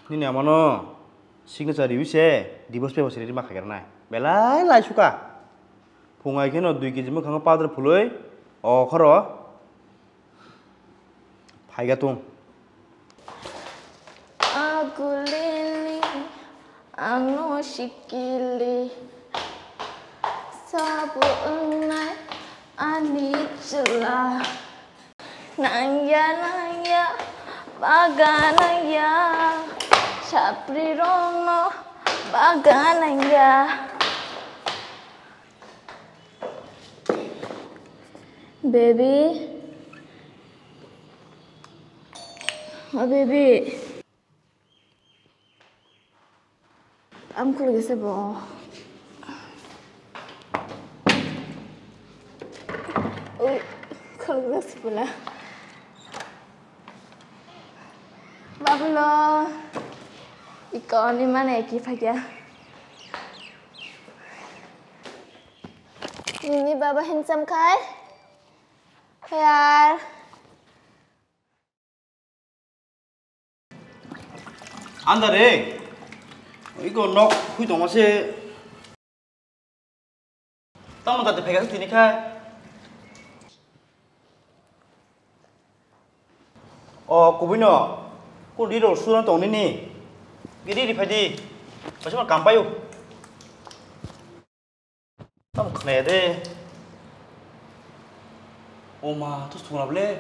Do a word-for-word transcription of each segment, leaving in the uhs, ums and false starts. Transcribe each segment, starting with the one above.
Nini amano signature riwi se divorce paper se rima khaikar nai. Belai lai suka. Phungai kheno dui kg mwkhang powder phului o khoro phaiga tung. Agulini ang no sikili sabo wngnai ani chwla. Nangya, nangya, baga nangya, sapri rongno baga nangya. Baby, oh baby. Am khuluk se bo. Ui, khuluk se pula. Babulo. Iko ni mane ki phakya. Nini baba handsome khai? Yaar. Anda re. Iko nok hui tongma se. Tamo tate phega tini khai. O kubui no. Ku di ro sura tong nini. Gidi di phai di. Pasi ma kam payu. Tamo khwnaya de. O ma, to sungla ble.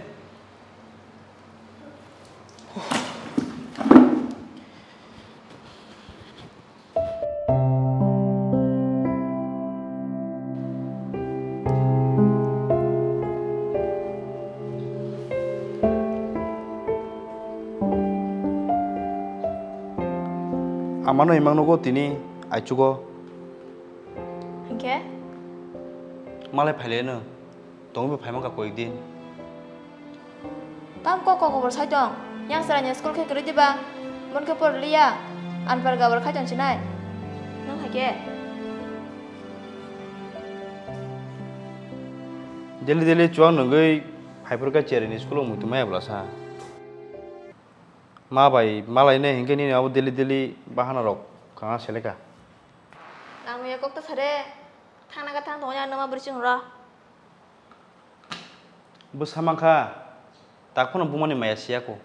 Amano imang nugo tini aichugo. Hinkhe? Malai phaileno, tongwi bo phaimang kha koyek din. Tam kok kok kobor sai tong, yang srani school khe kwrwi diba, mon khe por liya, anpar gabor khai tong sinai. Nang hai khe? Daily daily chuang nungwi phaiphuru khe cherni school o muitu maya bwlasa. Ma bai malai ne hinkhe nini abo daily daily bahana rok kanga seleka. Nang ya kok ta sare, thang na ka thang tong ya numa bwrwi chwng ro. Bwsa mankha, tak phano bumani maya siya ko.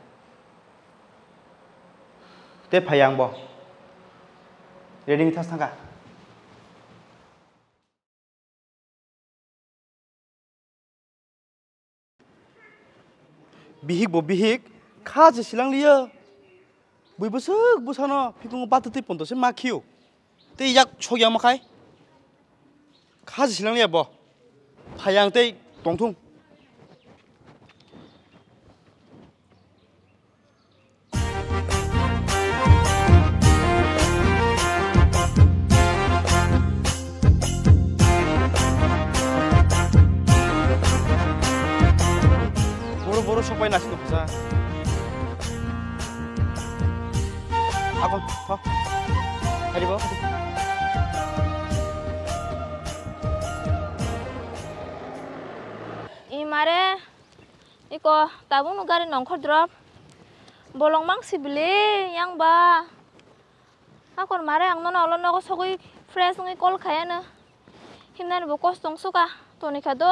Te phai ang bo. Ready ni thas thangkha. Bihik bo bihik, kha je silang liya. Bui bwswk bwsano phikungo bata twi pondo se ma khiyo. Tei yak sok ya ma khai. Kha je silang liya bo. Phai ang tei tongthung. Boro boro sok pai nasi nukha sa. Ako, tho. Hari bo. Imare. Iko, tabukno gari nongkhor drop. Bolong mang sibili, yang ba. Akon mare ang nono olo nogo sogwi fresh wngwi call khayano. Himnani bo kosto wngsuka, tonikha do.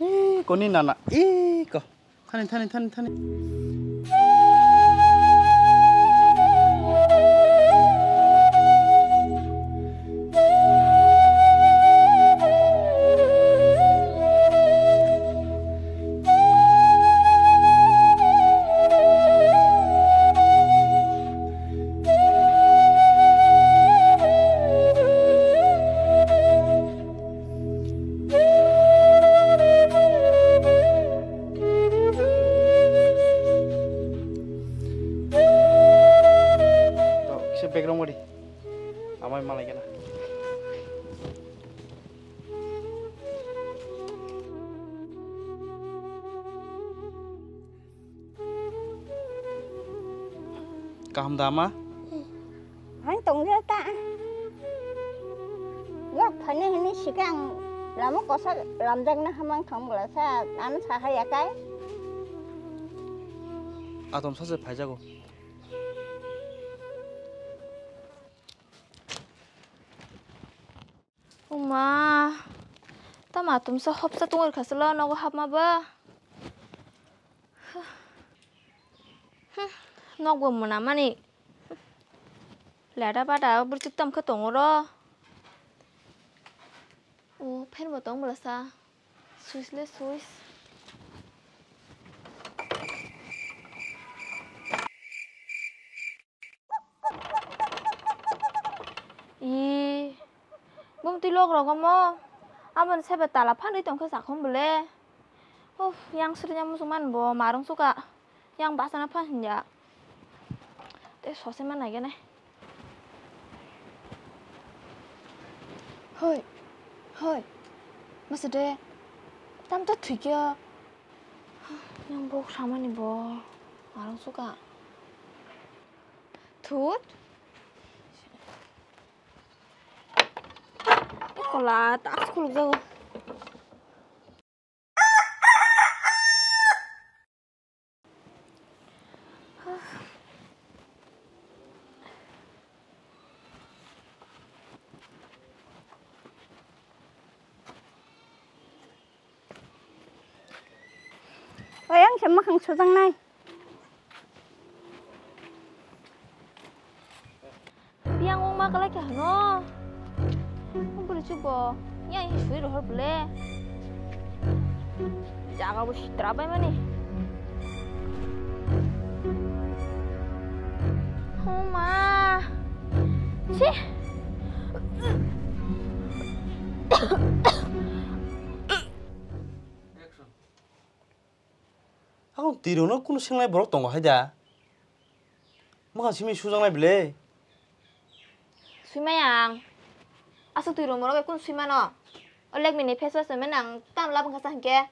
Ih, koni nana, ih, ko. Thani, thani, thani, thani. To, kisa background wadi. Amai malai kena. Kaham da ma? Sikhe ang lama kosa lamjakna hamang thang bwlasa ano sahaya kai. Atom sache phaijago. Uma, tama atomsa hopsa tongwi rwkha chwla nogo hapma ba. Hmm, nokbo mwnamani. Leda bada bwrwchwk tamkhe tongo ro. O, fan bo tong bwlasa. Switch le switch. Ih, bumtwi lok rok omo. Aboni saiba tala phanwi tongkhe sakhon bole. Uff, yang suri yang muchung man bo marung suka. Yang basa na phan hinja. Te sose man nai gene. Hoi, hoi. Masa de. Tam to thikya. Yang bok samani bo. Marung suka. Thut. Kola tak khuluk jago. Oi, ang se makhang sujaknai. Biyang wngma kwlai kha hwno. Bwrwi chubo. Yang sui rohor bole. Jaga bo sitra bai mani. Homa. Chi. Akon twi rokno kunu swngnai borok tongo hai da? Mwkhang simi sujaknai bwle? Swimaya ang. Aswk twi rok morok bai kunu swimano? O Lakme ni face wash bai mani ang tamo lab wngkha sa hinkhe.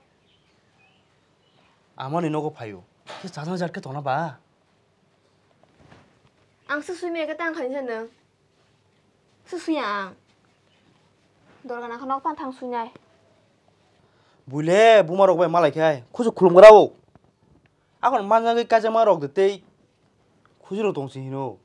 Amoni nogo phaio. Khe chajak jat khe tongna ba? Ang se swimaya khe tang khainsa nwng. Se swiya ang. Dorga nangkha nok pan thang swinai. Buile buma rok bai malai khai khusu khulum gra o. Akon manjagwi kaijak ma rok de tei khusi rok tong si hino.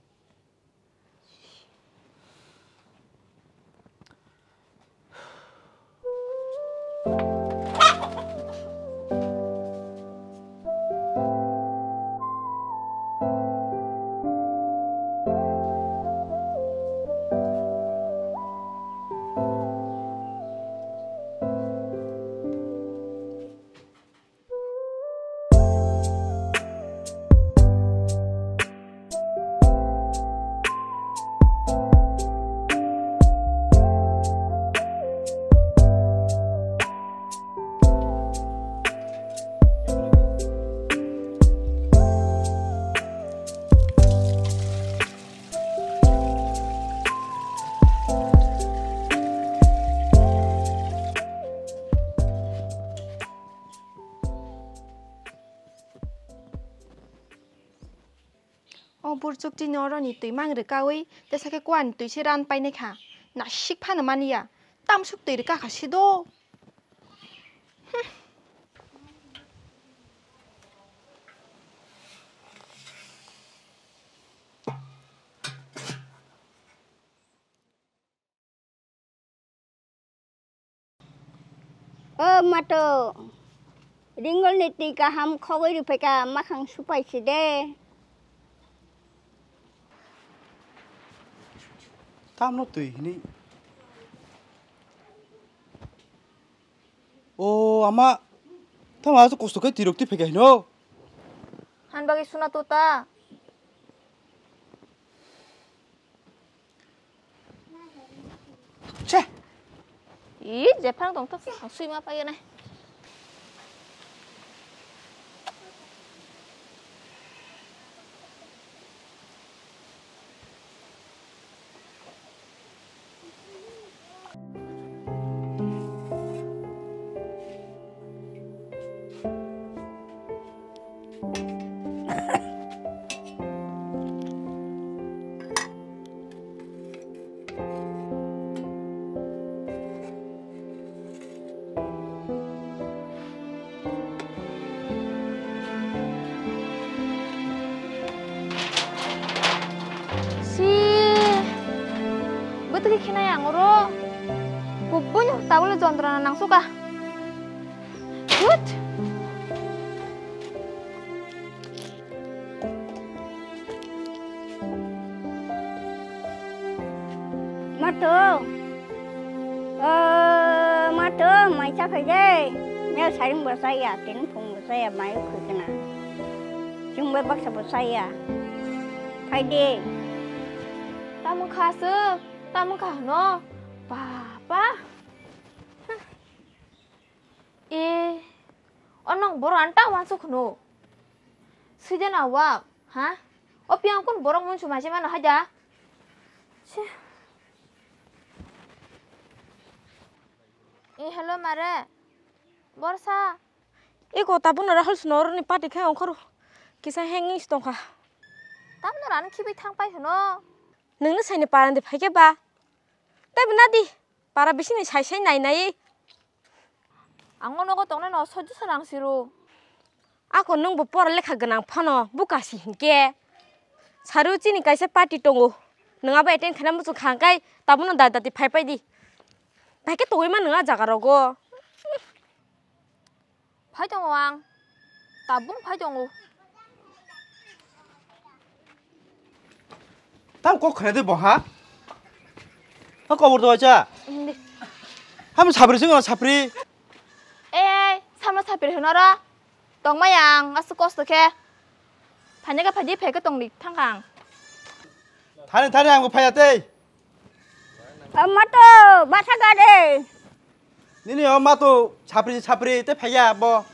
O burchuk chini oroni twi mang rwkaui, tesa khe kuani twi se ran painai kha. Nasik phano mani ya. Tamsuk twi rwka kha sido. O mato, ringol ni twi kaham khogwi rwphaikha, makhang supai si de. Tamno twi hini. O ama, tamo aswk kosto khe twi rok twi phaikha hino. Han bagwi suna tota. Che. Ih, jephang tong thok, ang sui ma payo nai. Bili khinai ang oro. Kubui no tabule jontrona nangsuka. Good. Mato. O, mato, mai cha khai de. Ne saring bo saya, tin phung bo saya, mai khui kana. Ching bai baksa bo saya. Phai de. Tamo kha se, tamo kha no. Papa. E, onong boro anta wansu khno. Sujana wa, ha? O piang kun borok mun sumai se mano haja. Che. E, hello mare. Borsa. E ko tabun ora hol snor ni party khai ongkhor. Kisa hengis tongkha. Tabun ora ni khibi thang pai hno. Nungni saini parang de phaikhe ba. Tei bwnadi, para bisingni sai sai nai nai. Ang o nogo tongnai no sojjo sanang siro. Ako nwngbo pora lekha gwnang phano bukasi hinkhe. Saru chini kaisa party tongo. Nwng abo attend khaina muchung kha hwnkhe tabukno da dati phai pai di. Bai khe tongwi ma nwng a jaga rogo. Phai tongo ang. Tabung phai tongo. Tam kok khna de bo ha? Ha kobor do cha. Hindi. Ham sapri singo sapri. Eh, sama sapri hwnoro. Tongmai ang asu kosto khe. Phanya ka phadi phai ka tongdi thangkang. Thani thani ang phaya tei. Amato, batha gade. Nini o mato sapri sapri te phaiya bo.